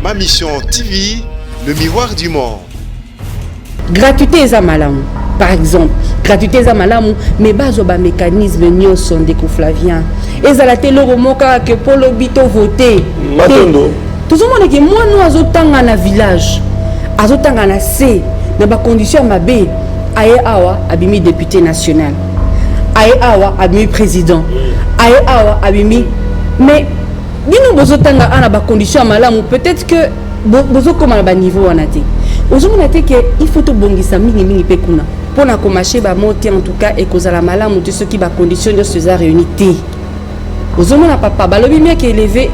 Ma Mission TV, le miroir du monde. Gratuité eza malamu. Par exemple, gratuité eza malamu, mais bazwa ba mécanisme nyonso ndeko Flavien. Ezala te eloko moko kaka ke mpo lobi to vote. Matondo. Tozomona ke mwana oyo azotanga na village, azotanga na se, na ba condition ya mabe, aye awa abimi député national. Aye awa abimi président. Aye awa abimi, mais bino bozotanga awa na ba condition ya malamu, peut-être que bozokoma na ba niveau wana te. Ozomona te ke il faut tobongisa mingimingi mpe kuna mpona komashe bamo te. En tout cas ekozala malamu te soki ba condition nyonso eza réuni te. Ozomona papa balobi mieux qu'élever,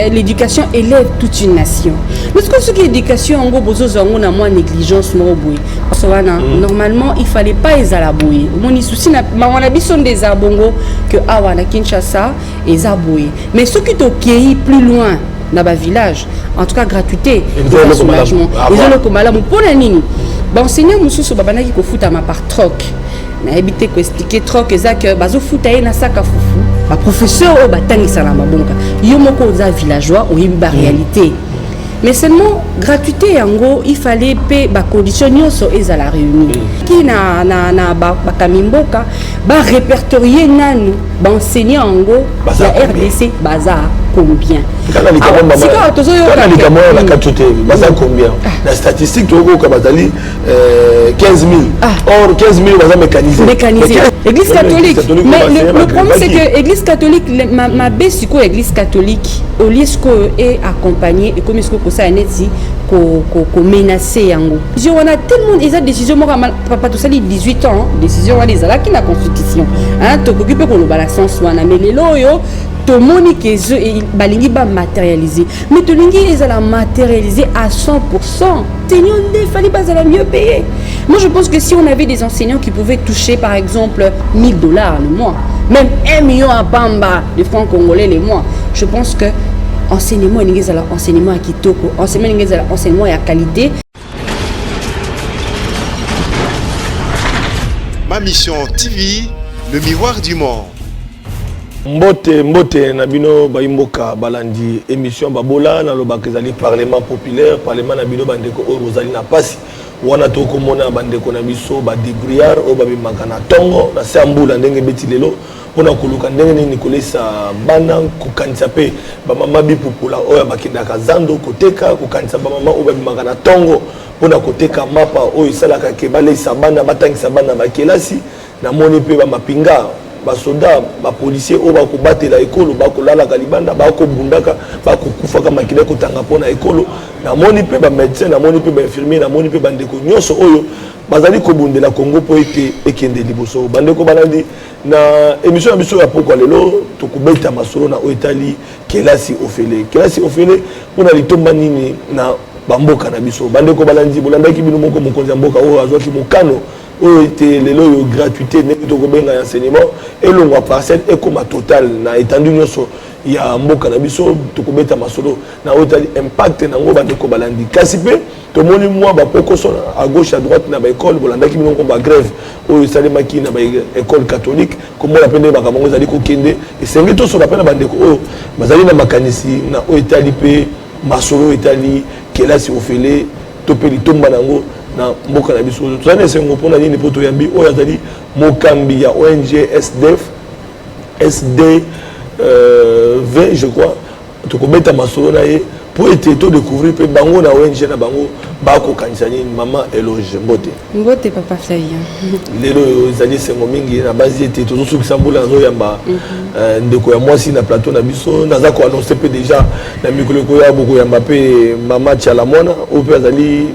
l'éducation élève toute une nation. Mais ce que soki éducation yango bozozwa yango na mwa négligence moko boye, parce wana normalement il fallait pas ezala boye. Omoni souci na mawa na biso nde eza bongo que awa na Kinshasa eza boye, mais soki tokei plus loin na ba village, en tout cas gratuité eza soulagement, eza eloko malamu. Mpona nini baenseignant mosusu babandaki kofutama par troc? Nayebi te koexpliquer. Troc eza ke bazofuta ye na saka fufu. Baprofesseur oyo batangisa na mabonka, yo moko oza villageois, oyebi baréalité. Mais seulement gratuité yango, il fallait mpe bacondition nyonso ezala réuni. Ki na bakambi mboka barépertorier nanu baenseignant yango ya RDC baza combien. Sikoyo tozoyoka likambo oyo na kati te, baza combien na statistique? Tokokoka bazali 15 000. Or 15 000 baza mécanisé. Mécanisé, église catholique. Mais le problème, c'est que église catholique mabe sikoyo, église catholique au lieu sikoyo e accompagner, ekomi sikoyo kosala neti komenacer yango. Décision wana tellement eza décision moko papa, tosali 18 ans, décision wana ezalaki na constitution, tokoki mpe koloba na sens wana. Mais lelo oyo tomoni ke balingi bamatérialiser, mais tolingi ezala matérialisé à 100%. Enseignants nde fallait bazala mieux payé. Moi, je pense que si on avait des enseignants qui pouvaient toucher par exemple 1000 $ le mois, même 1 million à pamba de francs congolais le mois, je pense que enseignement elingi ezala enseignement ya kitoko, enseignement elingi ezala enseignement ya qualité. Ma Mission TV, le miroir du monde. Mbote, mbote na bino bayimboka balandi émission Babola. Nalobaka ezali parlement populaire, parlement na bino bandeko oyo bozali na pasi. Wana tokomona bandeko na biso badébrouillard oyo babimaka na ntongo na se ya mbula ndenge ebeti lelo mpona koluka ndenge nini kolesa bana, kokanisa mpe bamama bipupula oyo bakendaka zando koteka, kokanisa bamama oyo babimaka na ntongo mpona koteka mapa oyo esalaka ke balesa bana, batangisa bana bakelasi. Namoni mpe bamapinga, basoda, bapolicier oyo bakobatela ekolo, bakolalaka libanda, bakobundaka, bakokufaka, makila ekotanga mpona ekolo. Namoni mpe bamédecin, namoni mpe bainfirmier, namoni mpe bandeko nyonso oyo bazali kobundela Kongo mpo ete ekende liboso. Bandeko balandi, na émission na biso ya pokwa lelo, tokobeta masolo na oyo etali kelasi ofele. Kelasi ofele mpona litomba nini na bamboka na biso? Bandeko balandi, bolandaki bino moko mokonzi ya mboka oyo azwaki mokano oyo ete lelo oyo gratuité, ndenge tokobenga ya enseignement, elongwa partiel ekoma total na étendue nyonso ya mboka na biso. Tokobeta masolo na oyo etali impact nango, bandeko balandi. Kasi mpe tomoni mwa bapokoso à gauche, à droite na baekole. Bolandaki bino moko bagrève oyo esalemaki na baekole catholique. Komona mpe ndenge makambo yango ezali kokende, esengi tosola mpe na bandeko oyo bazali na makanisi na oyo etali mpe masolo oyo etali kelasi ofele to mpe litomba na yango na mboka na biso. Tozali na esengo mpona nini? Mpo toyambi oyo azali mokambi ya ONG SDF, SD V je crois. Tokobeta masolo na ye mpo ete todécouvrir mpe bango na ONG na bango bakokanisa nini. Mama Eloge, mbote. Mbote, papa Flavien. Lelo oyo ezali esengo mingi na basi ete tozosukisa mbula, nazoyamba ndeko ya mwasi na plateau na biso. Naza koannoncer mpe déjà na mikolo ekoya bokoyamba mpe mama Tiala Mwana oyo mpe azali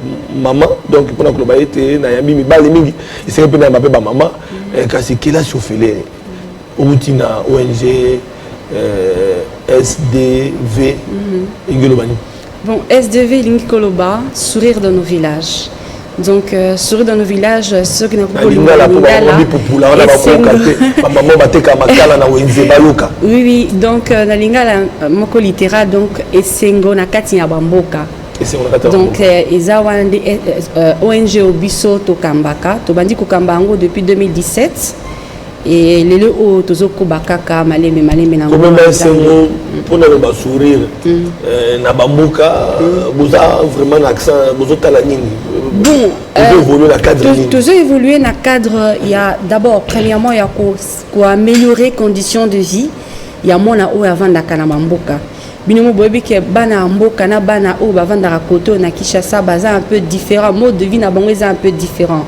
mama. Donc mpona koloba ete nayambi mibale mingi, esengi mpe nayamba mpe bamama. Kasi kelasi ofele, outi na ONG SDV, elingi oloba nini? Bon, SDV elingi koloba sourire dans nos villages. Donc sourire dans nos villages, soki na lingala mpo bamama bipupula wana bakoyoka te, bamama bateka makala na wenze bayoka. Oui, donc na lingala moko littéral, donc esengo na kati ya bamboka. Esengo na kati ya Donc eza wana nde ONG oyo biso tokambaka, tobandi kokamba yango depuis 2017. E lelo oyo tozokoba kaka malembe malembe na komema esengo mpona loba sourire na bamboka. Boza vraiment na accent, bozotala nini? Bon, évolue na cadre nini? Tozo évoluer na cadre ya d'abord, premièrement, ya koaméliorer condition de vie ya mwana oyo avandaka na bamboka. Bino mo boyebi ke bana ya mboka na bana oyo bavandaka kote oyo na Kinshasa baza un peu différent, mode de vie na bango eza un peu différent,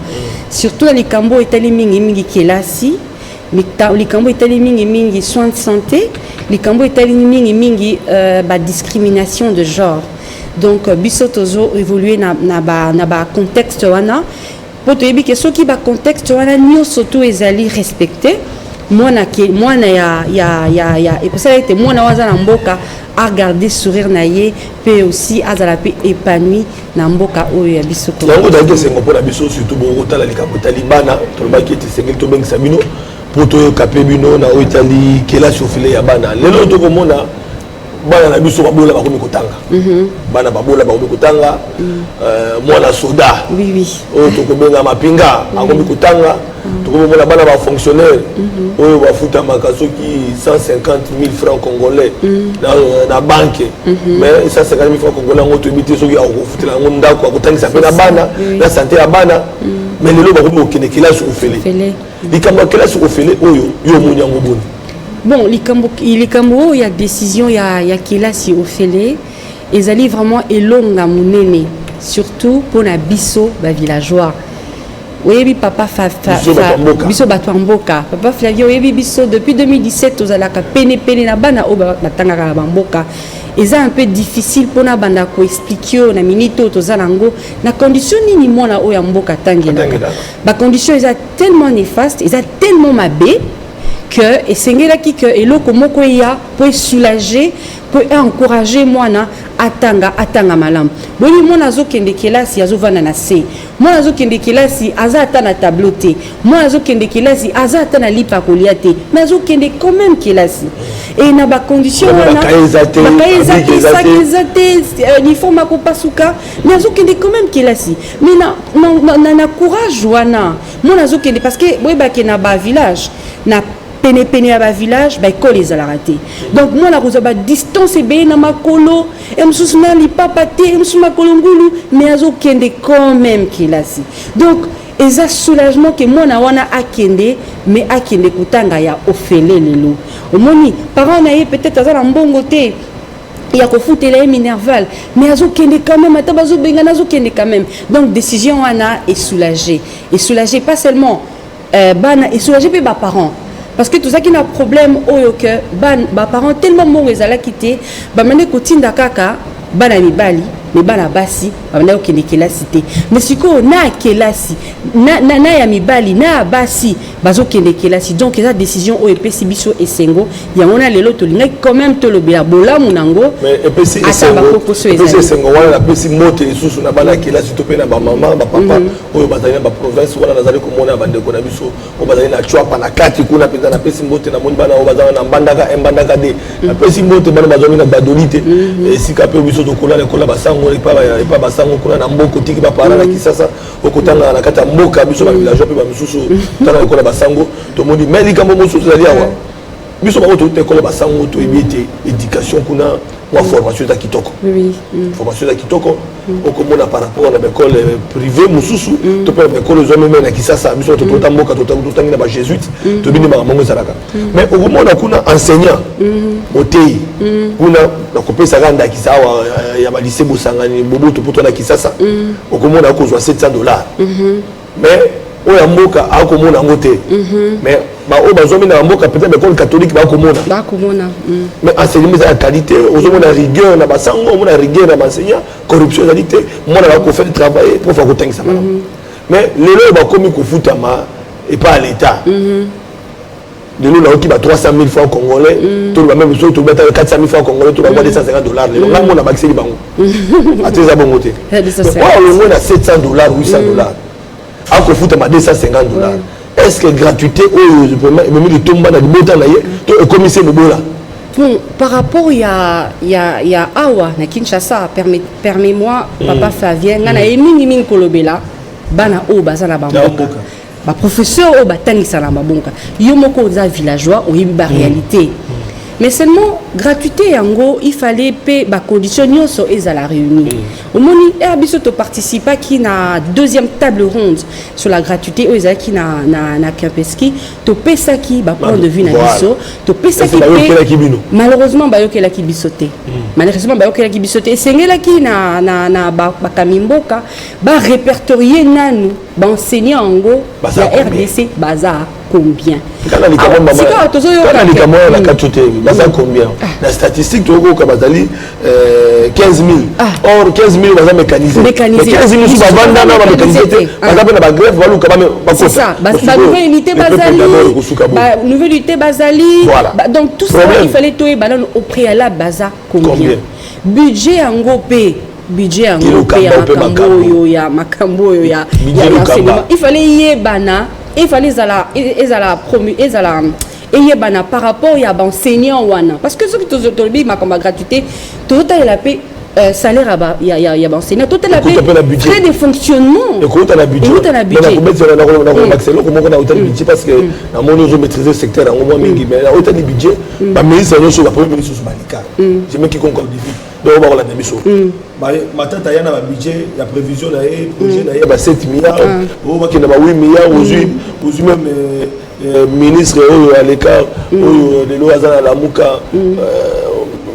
surtout na likambo oyo etali mingimingi kelasi, likambo etali mingimingi soin de santé, likambo etali mingimingi badiscrimination de genre. Donc biso tozo évoluer na bacontexte wana, mpo toyebi ke soki bacontexte wana nyonso to ezali respecté, mwana ke mwana ya ekosala ete mwana oyo aza na mboka agarde sourire na ye, mpe aussi azala mpe épanoui na mboka oyo ya biso. Yango ezalaki esengo mpona biso, surtout bokotala likambo etali bana. Tolobaki ete esengeli tobengisa bino mpo toyoka mpe bino na oyo etali kelasi ofele ya bana. Lelo tokomona bana na biso babola bakomi kotanga, bana babola bakomi kotanga, mwana soda oyo tokobenga mapinga akomi kotanga, tokomona bana bafonctionnaire oyo bafutamaka soki 150 000 francs congolais na banque, mais 150 000 francs congolais yango toyebi te soki akofutela yango ndako, akotangisa mpe na bana, na santé ya bana. Mais lelo bakomi kokende kelasi ofele. Likambo ya kelasi ofele oyo, yo omoni yango boni? Bon, likambo oyo ya décision ya kelasi ofele ezali vraiment elonga monene, surtout mpona biso bavillageois. Oyebi, papa Biso bato ya mboka, papa Flavien, oyebi biso depuis 2017 tozalaka penepene na bana oyo batangaka na bamboka. Eza un peu difficile mpona banda koexpliquer oyo na minute oyo toza nango na condition nini mwana oyo ya mboka atangelaka. Bacondition eza tellement néfaste, eza tellement mabe que esengelaki ke eloko moko eya mpo esoulager, mpo encourager mwana atanga, atanga malamu. Boyebi, mwana azokende kelasi, azovanda na se, mwana azokende kelasi, aza ata na tableau te, mwana azokende kelasi, aza ata na lipa kolia te, mais azokende quand même kelasi e na bacondition wana, bakaye eza te, eza te, sac eza te, uniforme akopasuka, mais azokende quand même kelasi. Mais na courage wana mwana azokende, parce que boyebake na bavillage, na penepene ya bavillage, baekole ezalaka te. Donc mwana akozwa badistance ebele na makolo, e mosusu na lipapa te, e mosusu makolo ngulu, mais azokende quand même kelasi. Donc eza soulagement ke mwana wana akende, mais akende kotanga ya ofele. Lelo omoni parent na ye peut-être aza na mbongo te ya kofutela ye minerval, mais azokende quand même, ata bazobengana, azokende quand même. Donc décision wana esoulagé, esoulagé pas seulement bana, esoulagé mpe baparent, parce que tozalaki na problème oyo ke baparent, tellement mbongo ezalaki te, bamande kotinda kaka bana mibali, mais bana basi babandaki kokende kelasi te. Mais sikoyo na kelasi na ya mibali na ya basi bazokende kelasi. Donc eza décision oyo epesi biso esengo. Yango na lelo tolingaki quand même tolobela bolamu nango. Epesi esengo wana. Napesi mbote lisusu na bana ya kelasi to mpe na bamama, bapapa oyo bazali na baprovince wana. Nazali komona bandeko na biso oyo bazali na Tshuapa, na kati kuna mpenza. Napesi mbote, namoni bana oyo bazala na Mbandaka 1, Mbandaka 2. Napesi mbote bana bazwami na Gbadolite, esika mpe biso tokola na ekola basango, epa basango kuna na mboka. Otiki bapara na Kisasa, okotanga na kati ya mboka. Biso bavillageois mpe bamisusu tanga ekola basango, tomoni. Mais likambo mosusu ezali awa, biso bango touta ekola basango, toyebi ete éducation kuna, mwa formation eza kitoko, formation eza kitoko. Okomona par rapport na baekole privé mosusu to mpe na baekole ezwami me na Kisasa. Biso tota mboka, totangi na bajésuite, toyebi nde makambo yango ezalaka. Mais okomona kuna enseignant, moteyi kuna, nakopesaka ndakisa awa ya balycée Bosangani, Boboto, mpo to na Kisasa, okomona akozwa 700 dollars, mais oyo ya mboka akomona yango te. Mais baoyo bazwami na bamboka, peut-être baekole catholique, bakomona. Bakomona. Mais enseignement eza ya qualité. Ozomona rigueur na basango, omona rigueur na baenseignant, corruption ezali te. Mwana bakofaire travailler, prof akotangisa malamu. Mais lelo oyo bakomi kofutama epai ya l'État, lelo nayoki ba 300 000 francs congolais, toloba même soki tolobi ata 400 000 francs congolais, to bakwa 250 dollars. Lelo ngai mona bakiseli bango, ate eza bongo te. Oyo olongwe na 700 dollars, 800 dollars, akofutama 250 dollars. Est ce que gratuité oyo vraiment ememi litomba na libota na ye to ekomisi mobola? Bon, par rapport ya awa na Kinshasa, permets-moi, papa Flavien, nga na ye mingi mingi kolobela bana oyo baza na bamboka. Baprofesseur oyo batangisa na babonka, yo moko oza villageois, oyebi baréalité. Mais seulement gratuité yango, il fallait mpe bacondition nyonso ezala réuni. Omoni ere biso toparticipaki na deuxième table ronde sur la gratuité oyo ezalaki na Kempinski, topesaki bapoint de vue na biso, topesaki mpe. Malheureusement bayokelaki biso te. Malheureusement bayokelaki biso te. Esengelaki na bakambi mboka barépertorier nanu baenseignant yango ya RDC baza combien. Sikawa likambo wana na kati te, baza combien? Na statistique tokokoka bazali 15 000. Or 15 000 baza mécanisé. 15 000 mosusu bavanda na bamécanisé te, baza mpe na bagrève, baluka. Banouvelle unité bazali, nouvelle unité bazali. Donc tout ça, il fallait toyeba nano au préalable baza combien. Budget yango mpe, budget yango mpe ya makambo oyo ya enseignement, il fallait yebana, il fallait ezala promu, ezala eyebana par rapport ya baenseignant wana, parce que soki tolobi makambo ya gratuité, tozotalela mpe salaire ya baenseignant, totala mpe frais de fonctionnement. Ekouta na budget. Ekouta na budget. Nakobakisa eloko moko na otali budget, parce que namoni ozomaîtrise secteur yango mwa mingi. Mais na otali budget, baministre nyonso, bapremier ministre nyonso baleka, je mets quiconque au défi. Donc bakolanda biso, Matata ya na babudget ya prévision na ye, projet na ye ba 7 milliards, oyo bakenda ba 8 milliards. Ozwi même ministre oyo aleka, oyo lelo aza na Lamuka,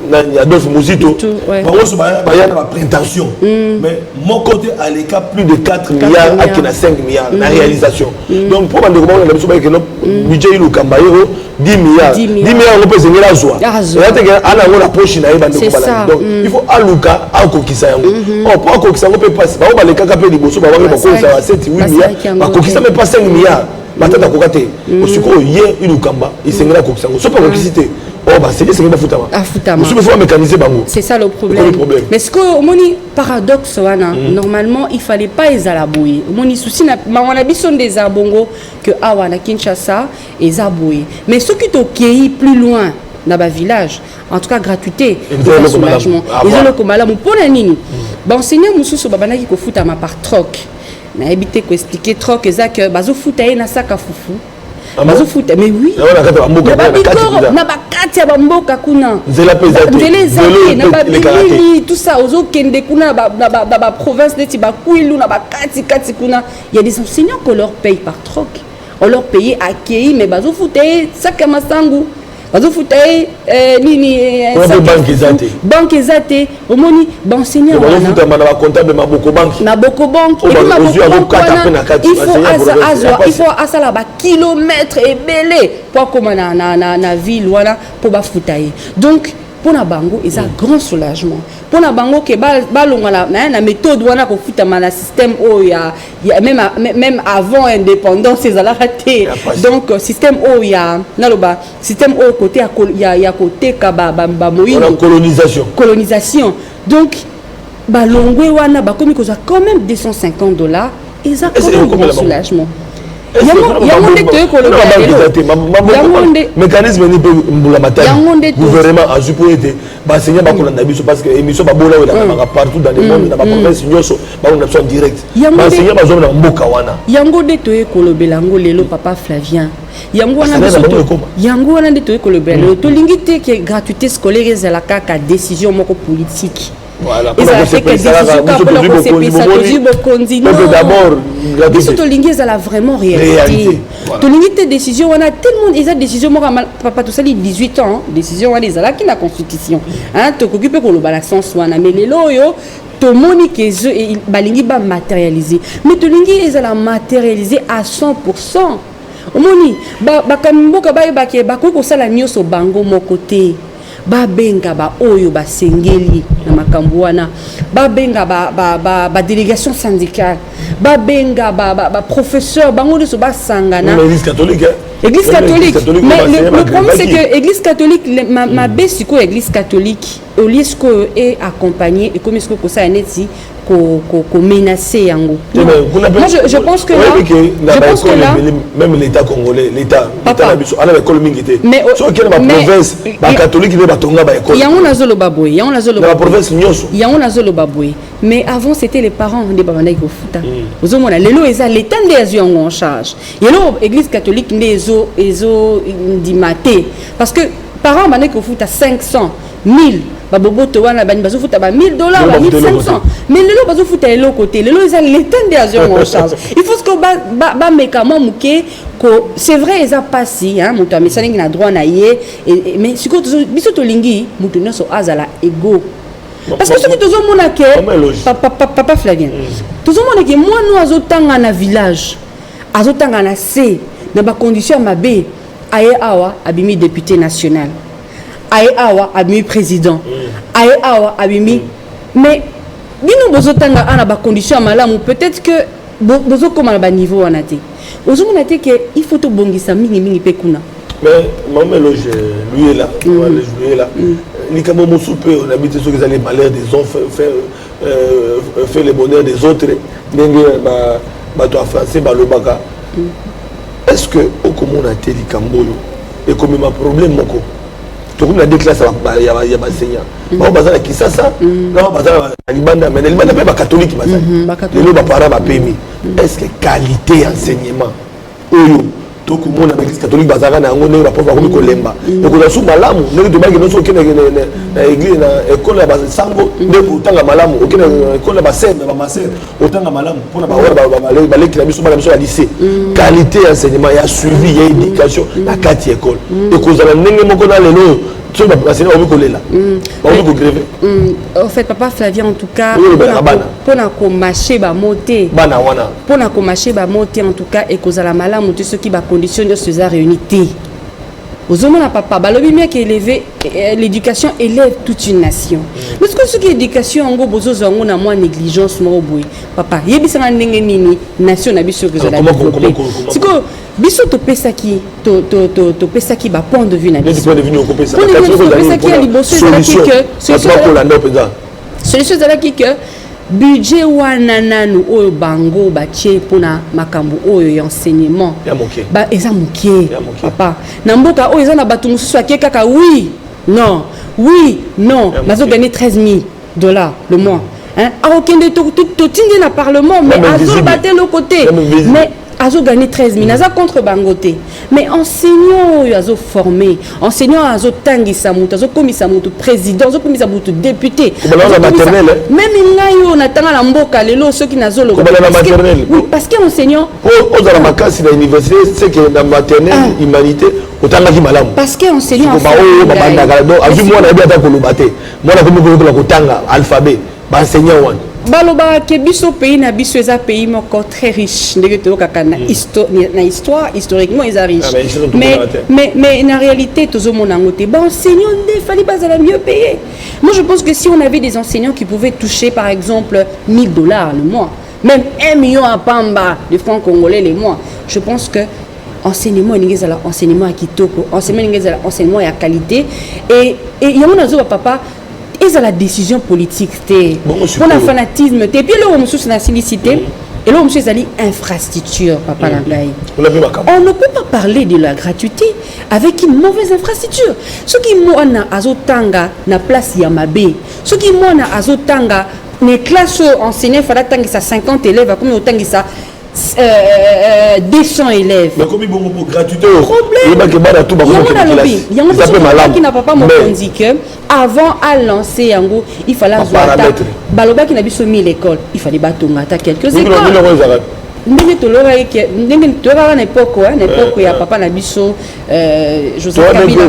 nani, Adolphe Muzito, bango nyonso baya na baprétention, mais moko te aleka plus de 4 milliards, ake na 5 milliards na réalisation. Donc mpo bandeko bakolanda biso bayekeno budget Ilunkamba ye o 10 milliards, 10 milliards yango mpe esengeli azwa, eza teke ana yango na poche na ye. Bandeko balandi, donc il faut aluka akokisa yango. Or mpo akokisa yango mpe mpasi. Bango balekaka mpe liboso, babangi bakokisa ba 7 8 milliards, bakokisa mpe pas 5 milliards. Matata akoka te. Osikoyo ye Ilunkamba esengeli akokisa yango. Soki akokisi te, oyo basenge, esengeli bafutama. Afutama. Mosusu faut bamécaniser bango. C'est ça le problème. Problème. Mais ce que omoni, paradoxe wana, normalement il fallait pas ezala boye. Omoni souci na mawa na biso nde eza bongo que awa na Kinshasa eza boye, mais soki tokei plus loin na bavillage, en tout cas gratuité eza soulagement, eza eloko malamu. Mpona nini? Baenseignant mosusu babandaki kofutama par troc. Nayebi te koexpliquer troc, eza ke bazofuta ye na saka fufu, bazofuta, mais oui, na bakati ya bamboka kuna. Nzela eza te, na babilili, tout ça. Ozokende kuna na baprovince neti Bakwilu, na bakati kati kuna, il y a des enseignants qu'on leur paye par troc. On leur paye, akei, mais bazofuta ye saka masangu, bazofuta ye nini. Banque eza te. Banque eza te. Omoni baenseignant. Bazofutama na bacomptable Maboko Banque. Maboko Banque. Et puis Maboko Banque wana, il faut azwa, il faut asala bakilomètre ebele po akóma na ville wana mpo bafuta ye. Donc mpona bango eza grand soulagement, mpona bango ke balongwa na méthode wana kofutama na système oyo ya même avant indépendance ezalaka te. Donc système oyo ya, naloba système oyo côté ya koteka bamoyindo. Colonisation. Colonisation. Donc balongwe wana, bakomi kozwa quand même 250 $, eza quand même grand soulagement. Yango nde toye koloba. Yango nde mécanisme ni mpe mbula matali gouvernement azwi mpo ete baenseignant bakolanda biso, parce que émission Babola oyo elandamaka partout dans le monde, na baprovince nyonso bakolanda biso en direct. Baenseignant bazwami na mboka wana. Yango nde toye kolobela yango lelo, papa Flavien. Yango wana, yango wana nde toye kolobela lelo. Tolingi te ke gratuité scolaire ezala kaka décision moko politique, ezala te ke décision kaka mpona kosepelisa tozwi bokonzi. Non, biso tolingi ezala vraiment réalité. Tolingi te décision wana tellement eza décision moko, papa, tosali 18 ans, décision wana ezalaki na constitution, tokoki mpe koloba na sens wana. Mais lelo oyo tomoni ke balingi bamatérialiser, mais tolingi ezala matérialiser à 100. Omoni, bakambi mboka bayebake bakoki kosala nyonso bango moko te. Babenga baoyo basengeli na makambo wana, babenga badélégation syndicale, babenga baprofesseur, bango nyonso basangana. Église catholique. Église catholique, mais le problème, c'est que église catholique, mabe sikoyo, église catholique au lieu sikoyo e accompagner, ekomi sikoyo kosala neti Komenacer yango. Moi, je pense que là, je pense que là, même l'État congolais, l'État na biso ana baécole mingi te. Soki na baprovince, bacatholique nde batonga baécole. Yango nazoloba boye, yango nazoloba. Na baprovince nyonso. Yango nazoloba boye, mais avant, c'était les parents nde babandaki kofuta. Ozomona, lelo eza l'État nde azwi yango en charge. Yelo Église catholique nde ezondima te, parce que parents bandaki kofuta 500 1000. Baboboto wana bani bazofuta ba 1000 $, ba 1500, mais lelo bazofuta eloko te. Lelo eza l'État nde azwi yango en charge. Il faut que bameka mwa moke ko. C'est vrai, eza mpasi, moto amesanaki na droit na ye, mais sikoyo biso tolingi moto nyonso azala égaux, parce que soki tozomona ke, papa Flavien, tozomona ke mwana oyo azotanga na village, azotanga na se na bacondition ya mabe, aye awa abimi député national, aye awa abimi président, aye awa abimi, mais bino bozotanga awa na bacondition ya malamu, peut-être que bozokóma na baniveau wana te. Ozomona te ke il faut tobongisa mingimingi mpe kuna. Mais mama Eloge, lui est là, lui est là. Likambo mosusu mpe onabi te, soki ezali malheur des hommes fait le bonheur des autres, ndenge bato ya français balobaka. Est ce que okomona te likambo oyo ekomema problème moko? Tokomi na deux classes ya baenseignant: bango baza na Kisasa na bango baza na libanda. Mais na libanda mpe bacatholique bazali. Lelo baparent bapemi. Est ce que qualité ya enseignement oyo tokomona baeglise catholique bazalaka na yango, ndenge baprof bakomi kolemba, ekozala su malamu ndenge tobaki nyonso? Okende na église, na ekole ya basango, ndenge otanga malamu, okende na ekole ya basere, ya bamasere, otanga malamu. Mpona bawana baleki na biso, bana biso ya lycée, qualité ya enseignement, ya suivi, ya éducation na kati ya ekole ekozala ndenge moko na lelo oyo, soki baenseignant bakomi kolela, bakomi kogrève? En fait, papa Flavien, en tout cas, mpona komâcher bamots te, bana wana. Mpona komâcher bamots te, en tout cas, ekozala malamu te soki bacondition nyonso eza réuni te. Ozomona, papa, balobi miaka élevé, l'éducation élève toute une nation. Mais soki éducation yango bozozwa yango na mwa négligence moko boye, papa, yebisanga ndenge nini nation na biso ekozala développé? Sikoyo biso topesaki bapoint de vue na biso. Topesaki ya liboso ezalaki ke solution ezalaki ke budget wana nanu oyo bango batie mpona makambo oyo ya enseignement eza moke. Papa, na mboka oyo eza na bato mosusu ake kaka oui, non, oui, non, bazogagner 13 000 $ le mois. Akokende, totindi na parlement, mais azoloba te eloko te, mais azogagner 13 000. Aza contre bango te, mais enseignant oyo azoforme, enseignant oyo azotangisa moto, azokomisa moto président, azokomisa moto député. Même ngai oyo natanga na mboka lelo, soki nazoloba, parce que enseignant ozala makasi na université, c'est que na maternelle, humanité, otangaki malamu. Parce que enseignant Oyo babandaka, donc azwi mwana, yebi ata koloba te, mwana akomi koyokola kotanga alphabet, baenseignant wana. Balobaka ke biso, pays na biso eza pays moko très riche, ndenge toyokaka na histoire, historiquement eza riche, mais na réalité tozomona yango te. Baenseignant nde fallait bazala mieux payé. Moi, je pense que si on avait des enseignants qui pouvaient toucher par exemple 1000 $ le mois, même 1 million à pamba de francs congolais le mois, je pense que enseignement elingi ezala enseignement ya kitoko, enseignement elingi ezala enseignement ya qualité. Et yango nazoba, papa, ezala décision politique te, mpona fanatisme te. Et puis eloko mosusu nasilisi te, eloko mosusu ezali infrastructure. Papa na ngai, on ne peut pas parler de la gratuité avec une mauvaise infrastructure. Soki mwana azotanga na place ya mabe, soki mwana azotanga na classe oyo enseignant fallait atangisa 50 élèves, akomi otangisa 200 élèves. Bakomi bongo po gratuité oyebaki bana tu. Yango nalobi, yango biso na papa mokonzi ke avant alancer yango, il fallait azwa ata, balobaki na biso 1000 écoles, il fallait batonga ata quelques écoles, ndenge tolobaki, ndenge toyokaka na époque ya papa na biso Joseph Kabila,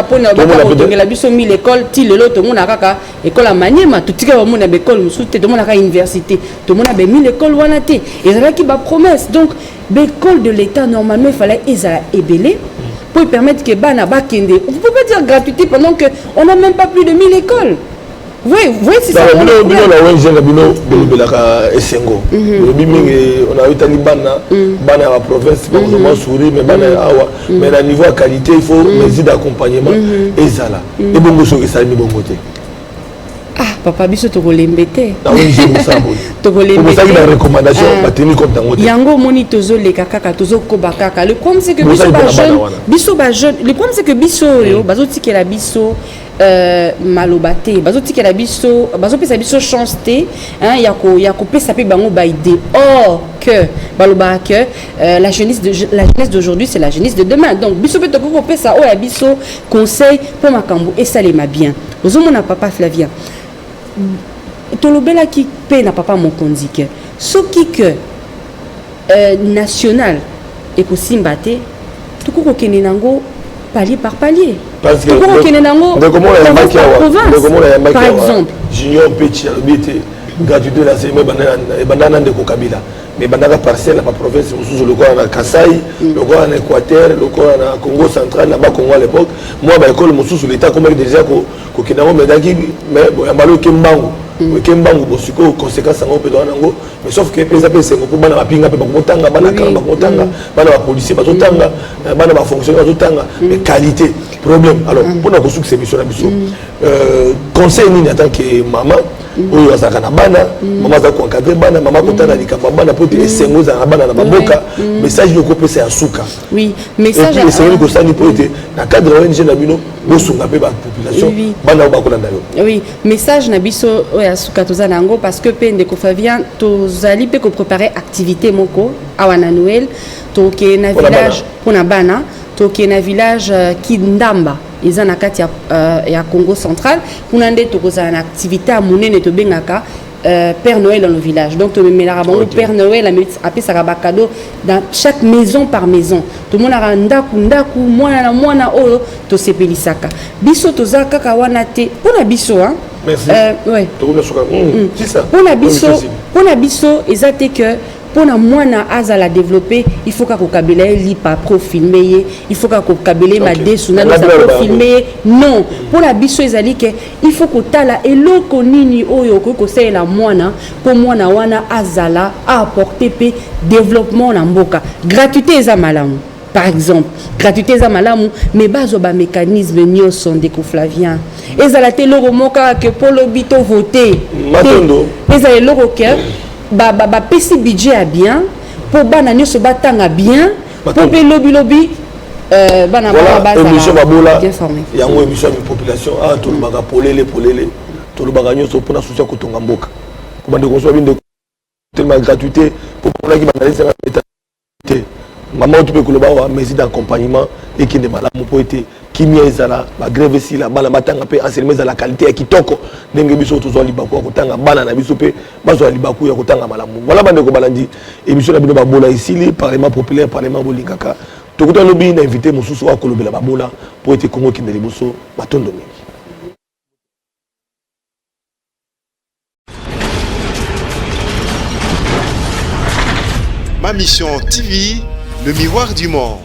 mpona bakotongela biso 1000 école. Ti lelo tomona kaka école ya Maniema, totika bamona baécole mosusu te, tomonaka université, tomona ba 1000 école wana te. Ezalaki bapromesse. Donc baécole de l'État, normalement, il fallait ezala ebele pour permettre que bana bakende. Vous pouvez pas dire gratuité pendant que on n'a même pas plus de 1000 écoles. Oui, c'est ça. Bino, bino na ONG na bino, bolobelaka esengo. Bolobi mingi, on a etali bana, bana ya baprovince bakozoma sourire, mais bana ya awa, mais na niveau ya qualité, il faut mesure d'accompagnement ezala. Ebongo soki esalemi bongo te? Ah papa, biso tokolembe te. Na ONG mosala boye. Tokolembe Bosali te. ba recommandation, Ah. bateni compte yango te. Yango omoni, tozoleka kaka, tozokoba kaka. Le problème, c'est que biso Bosali mpona bana bajeune, wana. biso bajeune, le problème, c'est que biso oyo bazotikela biso maloba te, bazotikela biso, bazopesa biso chance te, hein, ya kopesa mpe bango baidée. Or que balobaka que la jeunesse d'aujourd'hui, c'est la jeunesse de demain. Donc biso mpe tokoki kopesa oyo ya biso conseil mpo makambo esalema bien. Ozomona, papa Flavien, tolobelaki mpe na papa mokonzi ke soki ke national ekosimba te, tokoki kokende nango palier par palier. Parce que Tokoki kokende nango ndeko moko ayambaki province par awa, province, ndeko moko ayambaki par awa, exemple. Junior Pechi, alobi ete gratuité na enseignement ebanda na ndeko Kabila, mais ebandaka parcelle na baprovince mosusu, lokola na Kasai, lokola na Équateur, lokola na Congo central, na Bakongo. À l'époque, mwa baekole mosusu, l'état akomaki déjà kokende yango, mais ezalaki, mais bon, ya mbala oke mbangu, oke mbangu. Bo sikoyo conséquence yango mpe toza nango, mais sauf que mpe eza mpe esengo mpo bana bapinga mpe bakotanga, bana kanga bakotanga, bana bapolicier bazotanga, bana bafonctionnaire bazotanga, mais qualité, problème. Alors, mpona kosukisa émission na biso, conseil nini en tant que mama oyo azalaka na bana, mama aza koencadre bana, mama kotala likambo ya bana po te esengo ezala na bana na bamboka, message nini okopesa ya suka? Oui, message. Et puis esengeli kosala mpo ete na cadre ya ONG na bino bosunga mpe bapopulation, bana oyo bakolanda yo. Oui, message na biso oyo ya suka toza na yango, parce que mpe ndeko Flavien, tozali mpe koprépare activité moko awa na Noël. Tokende na Mpona village mpona bana, tokende na village Kindamba, eza na kati ya Congo central. Kuna nde tokozala na activité ya monene tobengaka Père Noël dans le village. Donc tomemelaka bango Père Noël apesaka bacadeau dans chaque maison par maison. Tomonaka ndaku ndaku, mwana na mwana oyo tosepelisaka. Biso toza kaka wana te mpona biso, hein? Merci. Ouais. Tokomi suka. C'est ça. Mpona biso, Tokomi mpona biso eza te que mpona mwana azala développé, il faut kaka kokabela ye lipa profilme ye, il faut kaka kokabela ye madesu Nga nalosa bino aloba profilme ye. Non, mpona biso ezali ke il faut kotala eloko nini oyo okoki kosalela mwana mpo mwana wana azala aapporte mpe développement na mboka. Gratuité eza malamu, par exemple gratuité eza malamu, mais bazwa bamécanisme nyonso. Ndeko Flavien, ezala te eloko moko kaka ke mpo lobi tovote. Matondo. Ezala eloko ke bapesi budget ya bien mpo bana nyonso batanga bien, mpo Matondo. mpe lobilobi bana Voilà, bazala émission Babola. bien formé. Yango émission ya population awa, tolobaka polele polele, tolobaka nyonso mpona souci ya kotonga mboka, po bandeko mosusu babindeko telema gratuité mpo bamonaki banalisaka eta te. Mama oyo mpe koloba awa, mesure d'accompagnement ekende malamu mpo ete kimia ezala, bagrève esila, bana batanga mpe enseignement ezala qualité ya kitoko, ndenge biso tozwa libaku ya kotanga, bana na biso mpe bazwa libaku ya kotanga malamu. Voilà, bandeko balandi émission na bino Babola esili, parlement populaire, parlement bolingaka. Tokuta lobi na invité mosusu oyo akolobela babola mpo ete Kongo ekende liboso. Batondo mingi. Ma Mission TV, le miroir du monde.